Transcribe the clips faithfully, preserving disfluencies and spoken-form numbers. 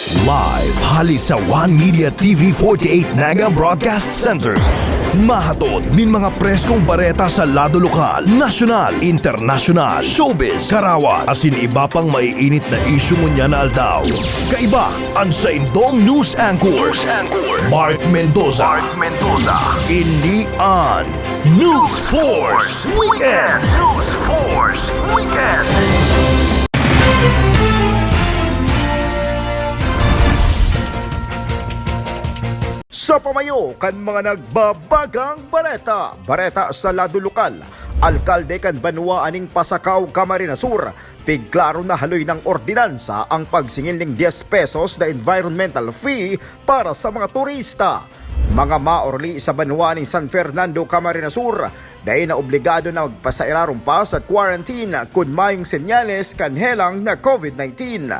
Live hali sa One Media T V forty-eight Naga Broadcast Center. Mahatod nin mga preskong bareta sa lado lokal, nasyonal, internasyonal, showbiz, karawat, asin iba pang maiinit na isyu ngunyan na aldaw. Kaiba an saindong news anchor, Mark Mendoza. Mark Mendoza. Ini an News Force Weekend. News Force Weekend. Sa pamayo kan mga nagbabagang bareta, bareta sa lado lokal, alkalde kan banwaan nin Pasacao, Camarines Sur, pigklaro na haloy nang ordinansa ang pagsingil ning diyes pesos na environmental fee para sa mga turista. Mga maorli sa banwaan nin San Fernando, Camarines Sur, dai na obligado na magpasairarom pa sa quarantine kun mayong senyales kan helang na COVID nineteen.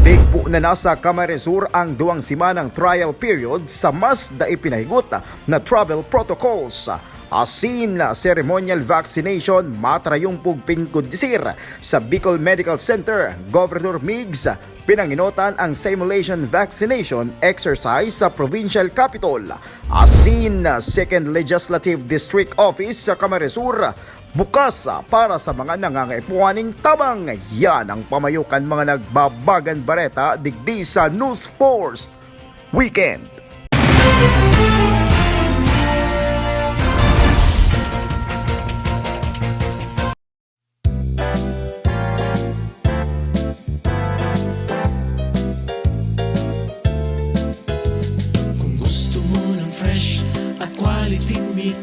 Pigpoon na sa Camarines Sur ang duwang semanang trial period sa mas dai pinahigot na travel protocols. Asin ceremonial vaccination, matrayumpog pingkudisir sa Bicol Medical Center, Governor Migs, pinanginotan ang simulation vaccination exercise sa provincial capital. Asin Second Legislative District Office sa Camarines Sur, bukas para sa mga nangangaipuhan nin tabang. Yan ang pamayo kan mga nagbabagang bareta digdi sa News Force Weekend. Kung gusto mo ng fresh at quality meat,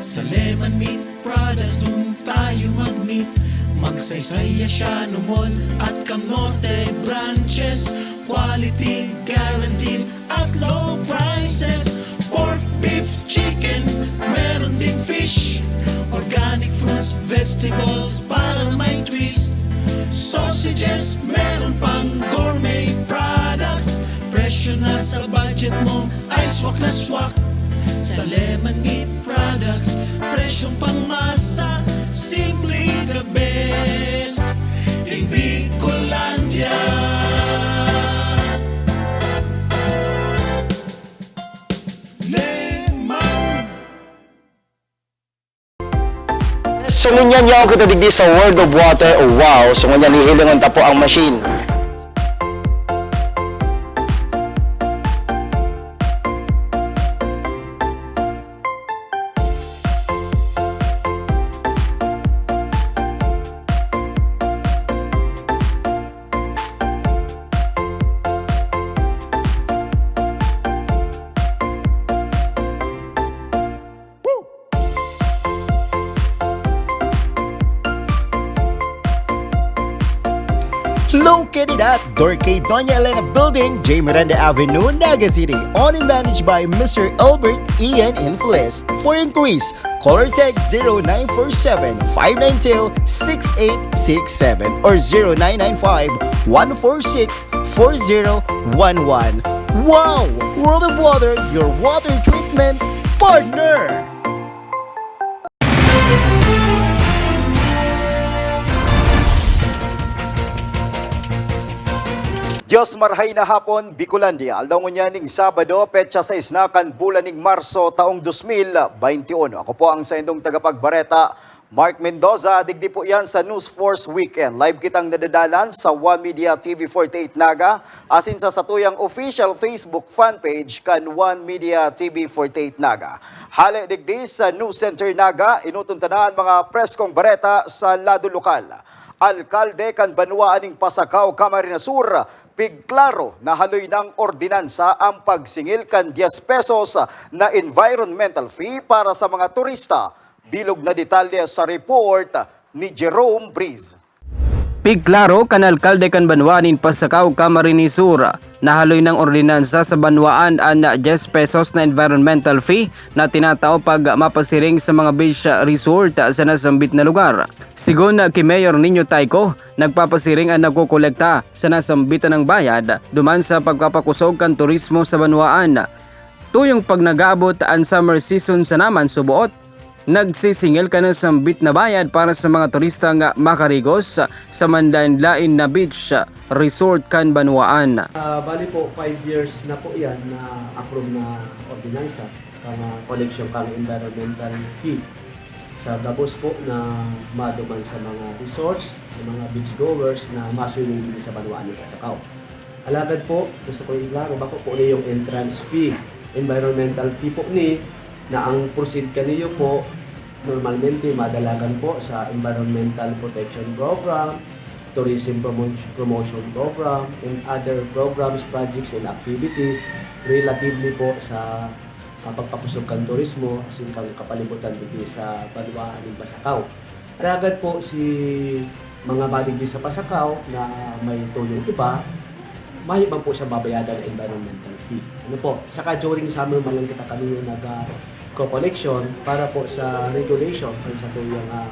sa Lemon Meat Products, dun tayo mag-meet. Magsaysay, Asiano Mall at Cam Norte branches. Quality guaranteed at low prices. Pork, beef, chicken, meron ding fish. Organic fruits, vegetables, para may twist. Sausages, meron pang gourmet products. Presyo na sa budget mo, ay swak na swak. Sa Lemon Meat Products, presyong pangmasa, simply the best in Bicolandia. Lemon. So, ngunyan yaon kita digdi sa World of Water. Wow! So, ngunyan hihilingon ta po ang machine. Located at Dorque Doña Elena Building, J Miranda Avenue, Naga City. Owned and managed by Mister Albert Ian Infeliz. For inquiries, call or text zero nine four seven, five nine two, six eight six seven or zero nine nine five, one four six, four zero one one. Wow! World of Water, your water treatment partner! Dios marahay na hapon, Bicolandia. Aldaw ngunyan ning Sabado, petsa sais na kan bulan ning Marso, taong dos mil baynte uno. Ako po ang saindong tagapagbareta, Mark Mendoza. Digdi po yan sa News Force Weekend. Live kitang nadadalan sa One Media T V forty-eight Naga, asin sa satuyang official Facebook fan page kan One Media T V forty-eight Naga. Hale digdi sa News Center Naga, enoton ta na an mga preskong bareta sa lado lokal. Alkalde kan banwaan ning Pasacao, Camarines Sur, pigklaro na haloy nang ordinansa ang pagsingil kan diyes pesos na environmental fee para sa mga turista. Bilog na detalye sa report ni Jerome Breeze. Pigklaro kan alkalde kan banwaan nin Pasacao, Camarines Sur, na haloy nang ordinansa sa banwaan an diyes pesos na environmental fee na tinatao pag mapasiring sa mga beach resort sa nasambit na lugar. Sigon ki Mayor Nino Tayco, nagpapasiring an nagkokolekta sa nasambit na bayad duman sa pagpapakosog kan turismo sa banwaan. Tuyong pag nag-aabot an summer season sana man suboot, nagsisingil kan sambit na bayad para sa mga turistang makarigos sa manlaen-laen na beach resort kan banwaan. Ah, bali po, five years na po yan na approve na ordinansa, kan, ah, collection kan environmental fee sa gabos po na maduman sa mga resorts, sa mga beachgoers na masunoy dito sa banwaan ni Pasacao. Alagad po, gusto ko iklaro, bako po ni yung entrance fee, environmental fee po ni, na ang proceed kaniyo po, normalmente madalagan po sa Environmental Protection Program, Tourism Promo-, Promotion Program, and other programs, projects, and activities relatively po sa, ah, pagpakusog kan turismo asin kan kapalibutan digdi sa banwaan nin Pasacao. Alagad po, si mga badigdi sa Pasacao na may tuyong iba, mayo man po siya babayadan na environmental fee. Ano po, saka during summer man lang kita kami yung nag, ah, co-collection para po sa regulation kan satuyang, ah,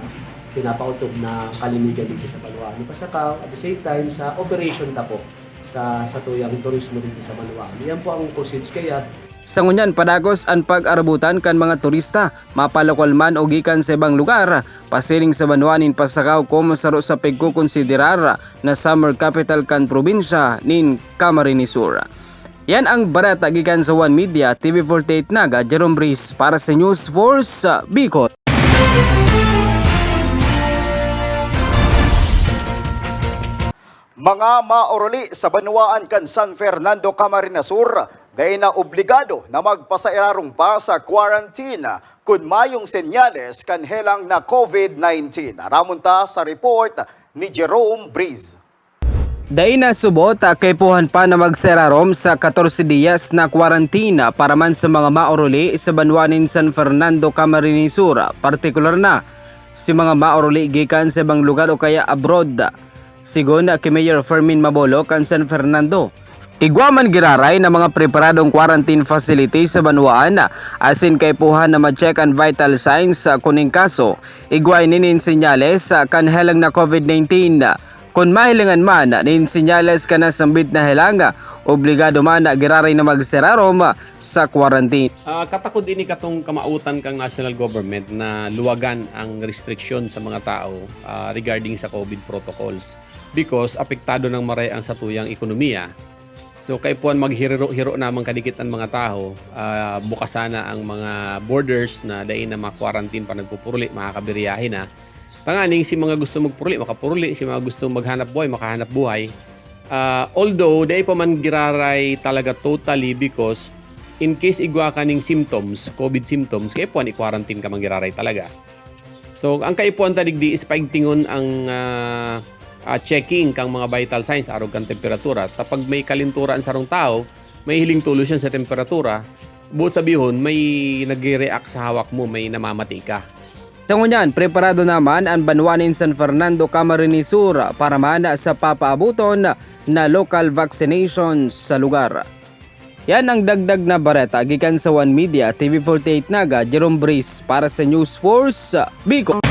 pinapautob na kalinigan dito sa banwaan ni Pasacao. At the same time, sa operation ta po sa satuyang turismo dito sa banwaan. Yan po ang proceeds kaya. Sa ngunyan, padagos an pag-arabutan kan mga turista, mapalokal man o gikan sa ibang lugar, pasiring sa banwaan nin Pasacao komo saro sa pigkokonsiderar na summer capital kan probinsya nin Camarines Sur. Yan ang bareta gikan sa One Media, T V forty-eight Naga, Jerome Breeze para sa News Force, ah, Bicol. Mga maoruli sa banwaan kan San Fernando, Camarines Sur, dai na obligado na magpasairarong pa sa quarantine kun mayong senyales kan helang na COVID nineteen. Aramon ta sa report ni Jerome Breeze. Dai na subot, ah, kaipuhan pa na magsairarom sa katorse diyas na quarantine para man sa mga maoruli sa banwa nin San Fernando, Camarines Sur, partikular na si mga maoruli gikan sa ibang lugar o kaya abroad. Sigon ki Mayor Fermin Mabolo kan San Fernando, igwa man giraray na mga preparadong quarantine facility sa banwaan, asin kaipuhan na ma-check an vital signs, ah, kun nin kaso, igwa ini nin senyales, ah, kan helang na COVID nineteen. Kun mahilingan man nin senyales kan nasambit na helang, obligado man na giraray na magserarom sa quarantine. Ah, katakod ini katong kamawotan kan national government na luwagan ang restriksyon sa mga tao, ah, regarding sa COVID protocols, because apektado nang maray ang satuyang ekonomiya. So, kaipuhan maghiro-hiro naman kadikit an mga tawo, ah, bukas sana ang mga borders na dai na ma-quarantine pa nagpupuruli, makakabiyahe na. Tanganing si mga gusto magpuruli, makapuruli, si mga gusto maghanap buhay, makahanap buhay. Ah, although, dai pa man giraray talaga totally, because in case igwa ka ning symptoms, COVID symptoms, kaipuhan i-quarantine ka man giraray talaga. So, ang kaipuhan ta digdi is paigtingon ang, ah, ah, checking kang mga vital signs, arog kan temperatura. Ta pag may kalintura an sarong tawo, mahihiling tolos siya sa temperatura, buot sabihon, may nagre-react sa hawak mo, may namamati ka. Sa ngunyan, preparado naman an banwa nin San Fernando, Camarines Sur para man sa papaaboton na local vaccinations sa lugar. Yan ang dagdag na bareta gikan sa One Media, T V forty-eight Naga, Jerome Breeze para sa News Force Bicol.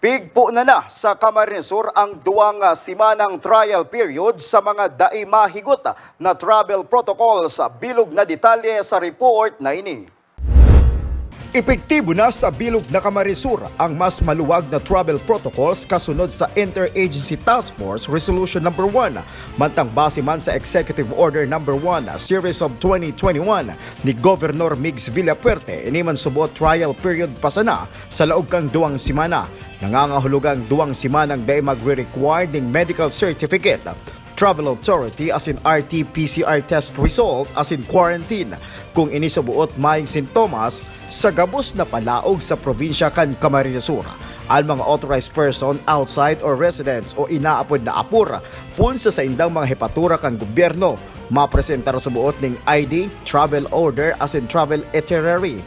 Pigpo na na sa Camarines Sur ang duwang, ah, simanang trial period sa mga dai mahigot na travel protocols. Bilog na detalye sa report na ini. Epektibo na sa bilog na Camarines Sur ang mas maluwag na travel protocols kasunod sa Interagency Task Force Resolution Number One, mantang base man sa Executive Order Number One, Series of twenty twenty-one ni Governor Migs Villafuerte, ini man subot trial period pa sana sa laog kan duwang semana. Nangangahulugang duwang semanang dai magre-require ning medical certificate, travel authority asin R T P C R test result asin quarantine kung ini suboot mayong sintomas sa gabos na palaog sa probinsya kan Camarines Sur. An mga authorized person outside or residents o inaapod na apor poon sa saindang mga hepatura kan gobyerno mapresentar suboot ning I D, travel order asin travel itinerary.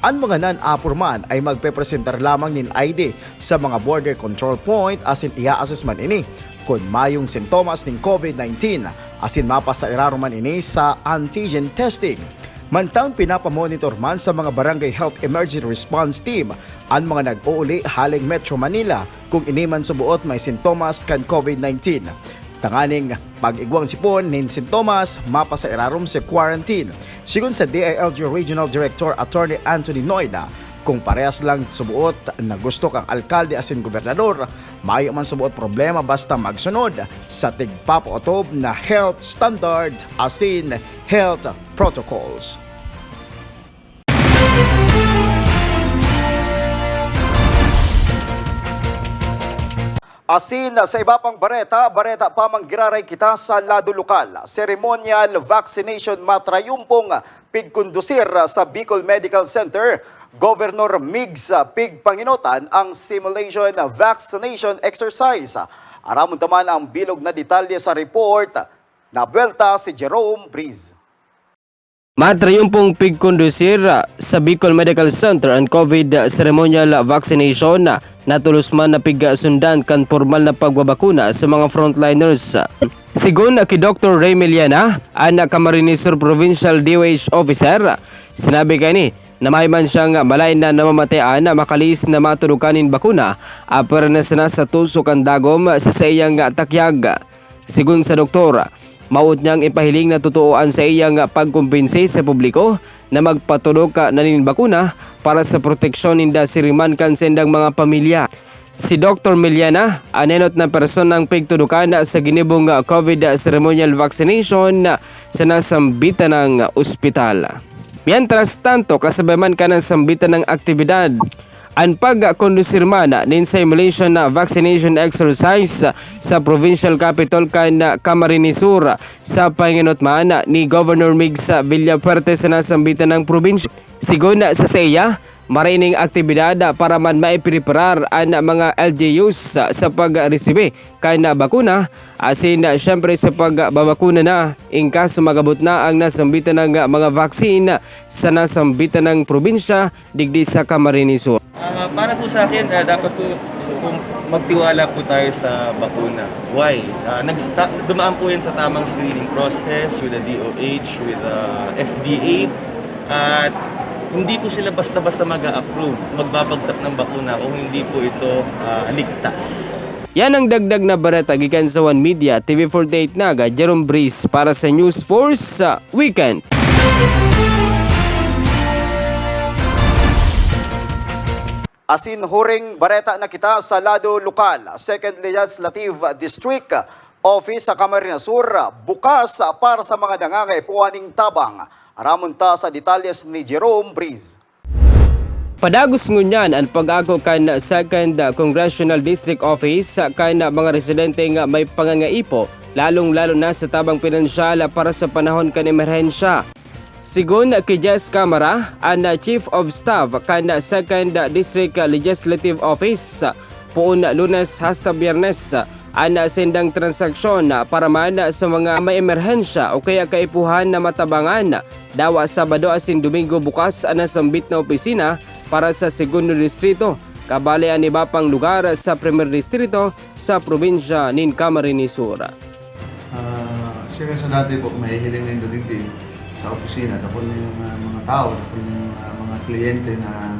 An mga nan-apor man ay magpepresentar lamang nin I D sa mga border control point asin i-a-assess man ini kun mayong sintomas nin COVID nineteen asin mapasairarom man ini sa antigen testing. Mantang pinapamonitor man sa mga Barangay Health Emergency Response Team an mga nag-uuli haling Metro Manila kung ini man suboot may sintomas kan COVID nineteen. Tanganing pag-igwang sipon nin sintomas, mapasa irarom sa quarantine. Sigon sa D I L G Regional Director Attorney Anthony Noida, kung parehas lang subuot na gusto kan alkalde asin gobernador, mayo man subuot problema basta magsunod sa tigpapaotob na health standard asin health protocols. Asin sa iba pang bareta, bareta pa man giraray kita sa lado lokal. Ceremonial vaccination matrayumpong pigkondusir sa Bicol Medical Center, Governor Migs pigpanginotan ang simulation vaccination exercise. Aramon ta man ang bilog na detalye sa report. Nabuelta si Jerome Breeze. Matrayumpong pigkondusir sa Bicol Medical Center an COVID ceremonial vaccination, natolos man na pigsundan kan pormal na pagbabakuna sa mga frontliners. Sigon ki Doktor Ray Meliana, an Camarines Sur Provincial D O H Officer, sinabi kaini na mayo man siyang malaen na namamatean na makalihis na matudokan nin bakuna, apwera na sana sa tusok kan dagom sa saiyang takyag. Sigon sa doktor, mawot niyang ipahiling na totoo an saiyang pagkumbinsi sa publiko na magpatudok na nin bakuna para sa proteksyon ninda siring man kan saindang mga pamilya. Si Doktor Meliana, an enot na personang pigtudokan sa ginibong COVID ceremonial vaccination sa nasambitan ng ospital. Mientras tanto, kasabay man kan nasambitan ng aktibidad, an pagkondusir man nin simulation na vaccination exercise sa provincial capital kan Camarines Sur sa pangenot man ni Governor Migs Villafuerte sa nasambitan ng probinsya. Sigon sa saiya, maray ning aktibidad para man maipreparar an mga L G Us sa pagresibi kan bakuna asin siyempre sa pagbabakuna na in kaso magabot na ang nasambitan ng mga vaccine sa nasambitan ng probinsya digdi sa Camarines Sur. Ah, para po sa akin, ah, dapat po, po magtiwala po tayo sa bakuna. Why? Ah, nagsta-, dumaan po yan sa tamang screening process with the D O H, with the F D A. At hindi po sila basta-basta mag-a-approve, magbabagsak ng bakuna kung hindi po ito, ah, ligtas. Yan ang dagdag na bareta gikan sa One Media, T V forty-eight Naga, Jerome Breeze para sa News Force sa Weekend. Asin huring bareta na kita sa lado lokal. Second Legislative District Office sa Camarines Sur bukas para sa mga nangangaipuhan ning tabang. Aramon ta sa detalyes ni Jerome Breeze. Padagos ngunyan an pag-ako kan Second Congressional District Office kan mga residenteng may pangangaipo, lalong-lalo na sa tabang pinansyal para sa panahon kan emerhensya. Sigon ki Jess Camara, an Chief of Staff kan Second District Legislative Office, poon Lunes hasta Biyernes an saindang transaksyon para man sa mga may emerhensya o kaya kaipuhan na matabangan. Dawa Sabado asin Domingo bukas an nasambit na opisina para sa Segundo Distrito, kabali an iba pang lugar sa Primer Distrito sa probinsya nin Camarines Sur. Ah, sir, sa dati po, mahihiling nindo digdi sa opisina, dakul na yung, ah, mga tao, dakul na yung, ah, mga kliyente na,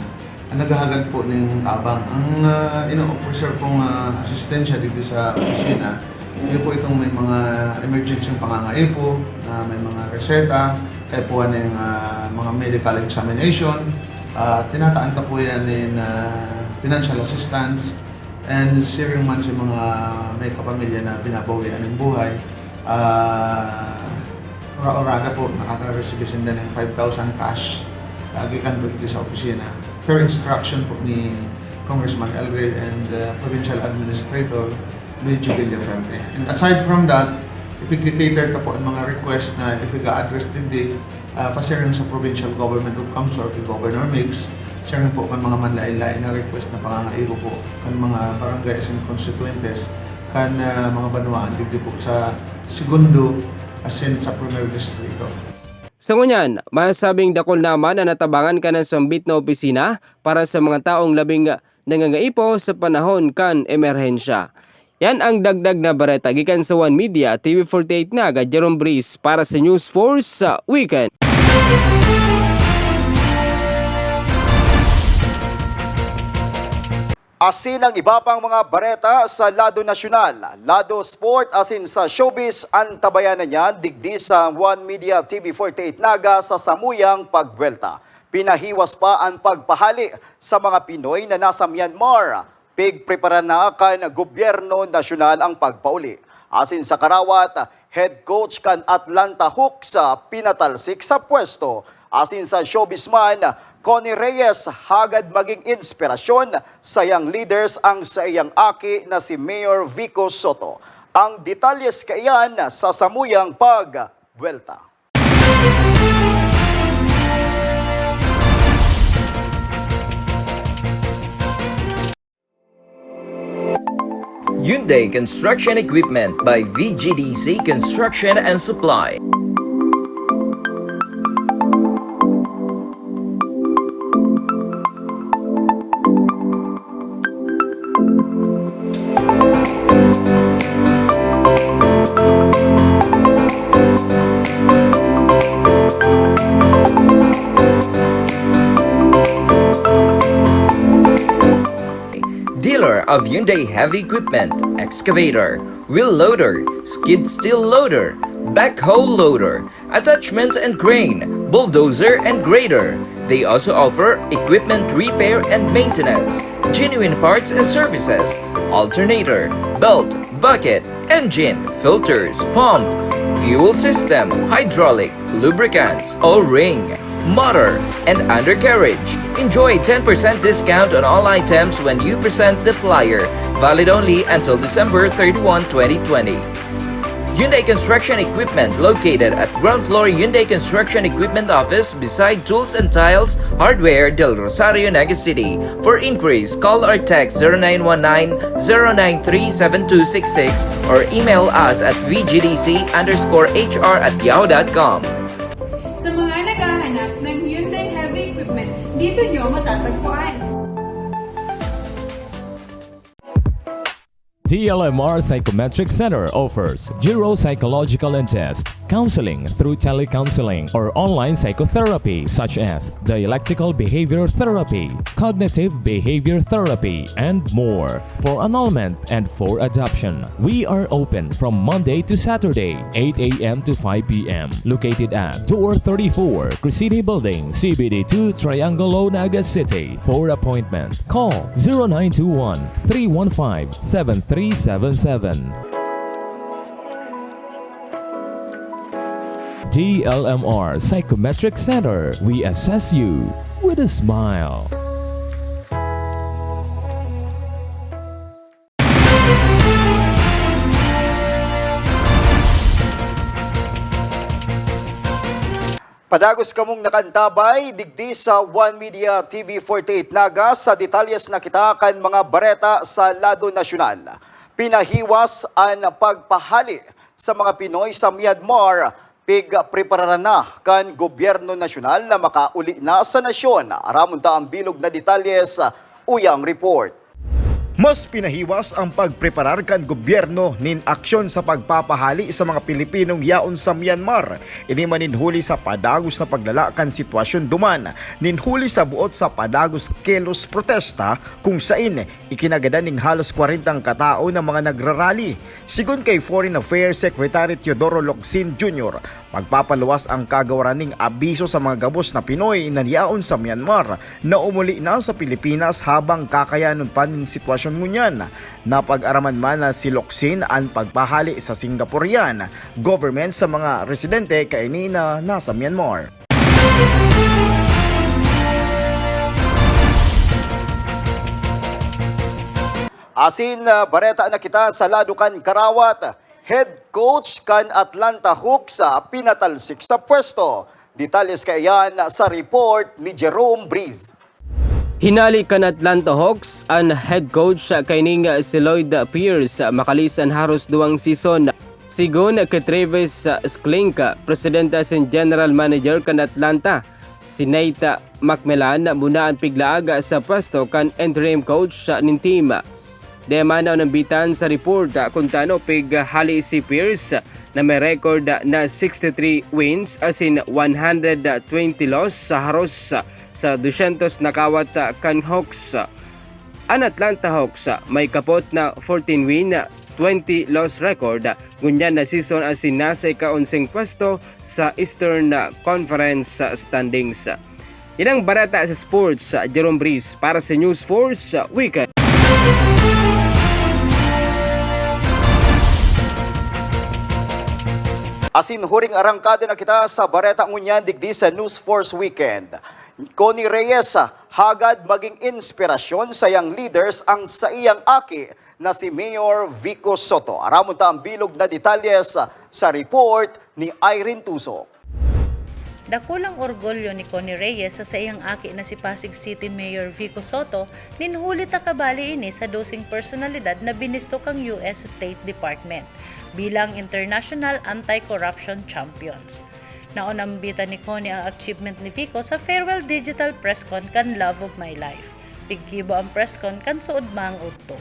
ah, naghahagad po ng tabang. Ang, ah, ino-offer, sir, pong, ah, asistensya dito sa opisina, yun po itong may mga emergency pangangaipo, na may mga reseta, kaya po ano yung, ah, mga medical examination, ah, tinataan ta po yan in, ah, financial assistance, and sharing man sa mga may kapamilya na binabawian ng buhay. Ah, ora-orada po, nakaka-receive sinda ng five thousand cash, ah, gikan po dito sa opisina. Per instruction po ni Congressman El Rey and, ah, Provincial Administrator Luigi Villafuerte. And aside from that, ipigki-cater ta po ang mga request na ipiga-address digdi, ah, pasiring sa provincial government of CamSur ki Governor Migs, siring po kan mga manlain-lain na request na pangangaipo po kan mga barangay asin constituentes kan, ah, mga banwaan digdi po sa Segundo asin sa Primer Distrito. Sa ngunyan, masasabing dakul naman an natabangan kan nasambit na opisina para sa mga taong labing nangangaipo sa panahon kan emerhensya. Yan ang dagdag na bareta gikan sa One Media, T V forty-eight Naga, Jerome Breeze para sa News Force sa Weekend. Asin ang iba pang mga bareta sa lado nasyonal, lado sport asin sa showbiz, antabayan na niyan digdi sa One Media T V forty-eight Naga sa samuyang pagbuwelta. Pinahiwas pa an pagpahali sa mga Pinoy na nasa Myanmar. Pigprepara na kan gobyerno nasyonal ang pagpauli. Asin sa karawat, head coach kan Atlanta Hawks, ah, pinatalsik sa pwesto. Asin sa showbiz man, Connie Reyes hagad maging inspirasyon sa iyang leaders ang sa iyang aki na si Mayor Vico Sotto. Ang detalyes kaiyan sa samuyang pagbuwelta. Hyundai Construction Equipment by V G D C Construction and Supply. Dealer of Hyundai Heavy Equipment, Excavator, Wheel Loader, Skid Steel Loader, Backhoe Loader, Attachment and Crane, Bulldozer and Grader. They also offer equipment repair and maintenance, genuine parts and services, alternator, belt, bucket, engine, filters, pump, fuel system, hydraulic, lubricants, O-ring, motor, and undercarriage. Enjoy ten percent discount on all items when you present the flyer. Valid only until December thirty-one, twenty twenty. Hyundai Construction Equipment located at ground floor Hyundai Construction Equipment Office beside Tools and Tiles Hardware, Del Rosario, Naga City. For inquiries, call or text zero nine one nine, zero nine three, seven two six six or email us at V G D C underscore H R at yahoo dot com. Sa mga naghahanap ng Hyundai Heavy Equipment, dito nyo matatagpuan. D L M R Psychometric Center offers neuropsychological and test counseling through telecounseling or online psychotherapy such as dialectical behavior therapy, cognitive behavior therapy, and more. For annulment and for adoption, we are open from Monday to Saturday, eight a m to five p m. Located at Door thirty-four, Crescini Building, C B D two, Triangulo, Naga City. For appointment, call zero nine two one, three one five, seven three seven seven. D L M R Psychometric Center, we assess you with a smile. Padagos kamong nakantabay digdi sa One Media T V forty-eight Naga. Sa detalyes na kita kan mga bareta sa lado nasyonal. Pinahiwas an pagpahali sa mga Pinoy sa Myanmar. Pigprepararan na kan gobyerno nasyonal na makauli na sa nasyon. Aramon ta ang bilog na detalyes, uyang report. Mas pinahiwas ang pagpreparar kan gobyerno nin aksyon sa pagpapahali sa mga Pilipinong yaon sa Myanmar. Ini man nin huli sa padagos na paglala kan sitwasyon duman nin huli sa buot sa padagos kilos protesta, kung sain ikinagadan ning halos kwarentang katao na mga nagrarally. Sigon kay Foreign Affairs Secretary Teodoro Locsin Junior, magpapaluwas ang kagawaran ning abiso sa mga gabos na Pinoy na yaon sa Myanmar na umuli na sa Pilipinas habang kakayanon pa nin sitwasyon ngunyan. Napag-araman man na si Locsin an pagpahali sa Singaporean government sa mga residente kaini na nasa Myanmar. Asin, ah, bareta na kita sa lado kan karawat. Head coach kan Atlanta Hawks, ah, pinatalsik sa pwesto. Detalles kaiyan sa report ni Jerome Breeze. Hinali kan Atlanta Hawks an head coach kaining si Lloyd Pierce makalis an haros duwang season. Sigon ki Travis Schlenk, presidente asin general manager kan Atlanta, si Nate McMillan muna an piglaag sa pwesto kan interim coach nin team. Dai man nambitan sa report kun tano pighali si Pierce na may record na sixty-three wins asin one hundred twenty loss sa haros sa dusyentos na kawat kan Hawks. An Atlanta Hawks may kapot na fourteen win, twenty loss record ngunyan na season asin nasa ika-onseng pwesto sa Eastern Conference standings. Yan ang bareta sa sports, Jerome Breeze para sa News Force Weekend. Asin huring arangkada na kita sa bareta ngunyan digdi sa News Force Weekend. Connie Reyes, hagad magin inspirasyon saiyang leaders ang saiyang aki na si Mayor Vico Sotto. Aramon ta ang bilog na detalye sa, sa report ni Irene Tuso. Dakulang orgulyo ni Connie Reyes sa saiyang aki na si Pasig City Mayor Vico Sotto nin huli ta kabali ini sa doseng personalidad na binisto kan U S State Department bilang International Anti-Corruption Champions. Naonambitan ni Connie ang achievement ni Vico sa farewell digital press con kan Love of My Life. Piggibo ang press con kan suod maang udto.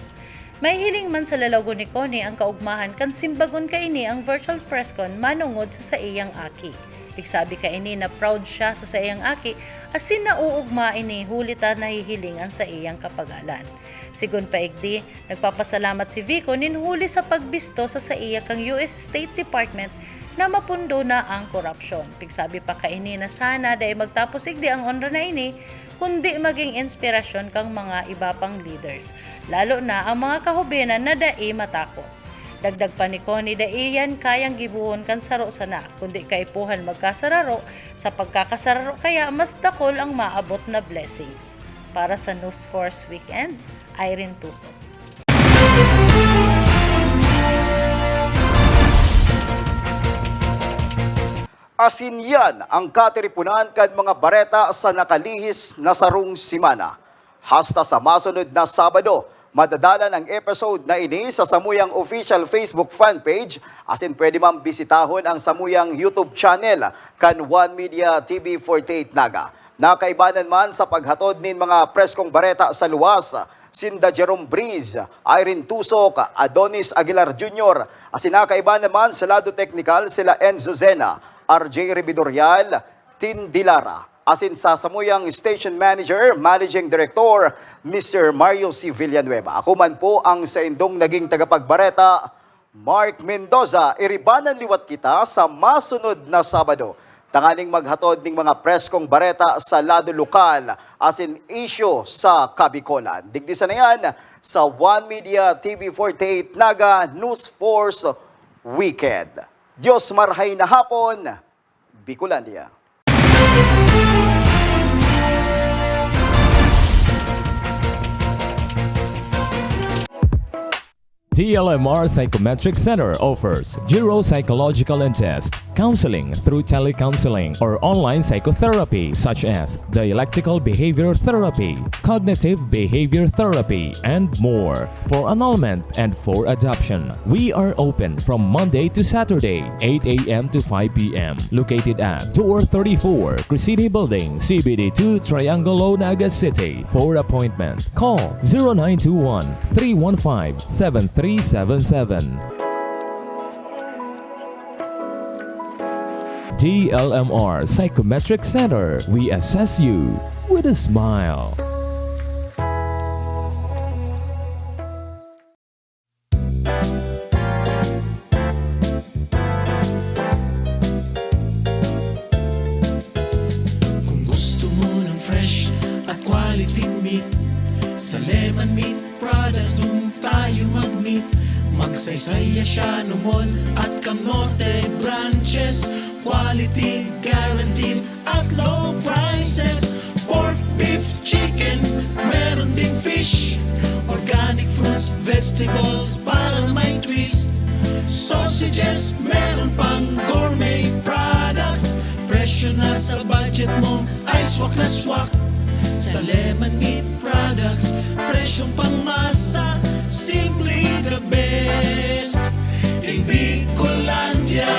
Mahihiling man sa lalago ni Connie ang kaugmahan kan simbagon kaini ang virtual press con manongod sa saiyang aki. Pigsabi kaini na proud siya sa saiyang aki asin nauugma ini huli ta nahihiling an saiyang kapagalan. Sigon pa igdi, nagpapasalamat si Vico nin huli sa pagbisto sa saiya kan U S State Department na mapundo na ang korupsyon. Pigsabi pa kaini na sana dai magtapos igdi ang onra na ini, kundi magin inspirasyon kan mga iba pang leaders, lalo na ang mga kahobenan na dai matakot. Dagdag pa ni Connie, dai yan kayang gibohon kan saro sana, kundi kaipuhan magkasararo, sa pagkakasararo kaya mas dakol ang maabot na blessings. Para sa News Force Weekend, Irene Tuso. Asin yan ang katiriponan kan mga bareta sa nakalihis na sarong semana. Hasta sa masunod na Sabado, madadalan ang episode na ini sa samuyang official Facebook fan page, asin pwede man bisitahon ang samuyang YouTube channel kan One Media T V forty-eight Naga. Nakaibanan man sa paghatod nin mga preskong bareta sa luwas, sinda Jerome Breeze, Irene Tusok, Adonis Aguilar Junior, asin nakaibanan man sa lado teknikal sila Enzo Zena, R J Rebidorial, Tin Dilara, asin sa samuyang station manager, managing director, Mister Mario C. Villanueva. Ako man po ang saindong naging tagapagbareta, Mark Mendoza. Iribanan liwat kita sa masunod na Sabado, tanganing maghatod ning mga preskong bareta sa lado lokal asin isyu sa Kabikolan. Digdi sana yan sa One Media T V forty-eight Naga News Force Weekend. Diyos marhay na hapon, Bicolandia. D L M R Psychometric Center offers neuropsychological and test counseling through telecounseling or online psychotherapy such as dialectical behavior therapy, cognitive behavior therapy, and more. For annulment and for adoption, we are open from Monday to Saturday, eight a.m. to five p.m. Located at Door thirty-four, Crescini Building, C B D two, Triangulo, Naga City. For appointment, call zero nine two one, three one five, seven three seven seven. D L M R Psychometric Center, we assess you with a smile. Kung gusto mo ng fresh at quality meat, sa Lemon Meat Products dun tayo mag-meet. Magsaysay, Asiano Mall at Camote branches. Quality guaranteed at low prices. Pork, beef, chicken, meron ding fish. Organic fruits, vegetables para may twist. Sausages, meron pang gourmet products. Presyo na sa budget mo ay swak na swak. Sa Lemon Meat Products, presyong pangmasa, simply the best. In Bicolandia.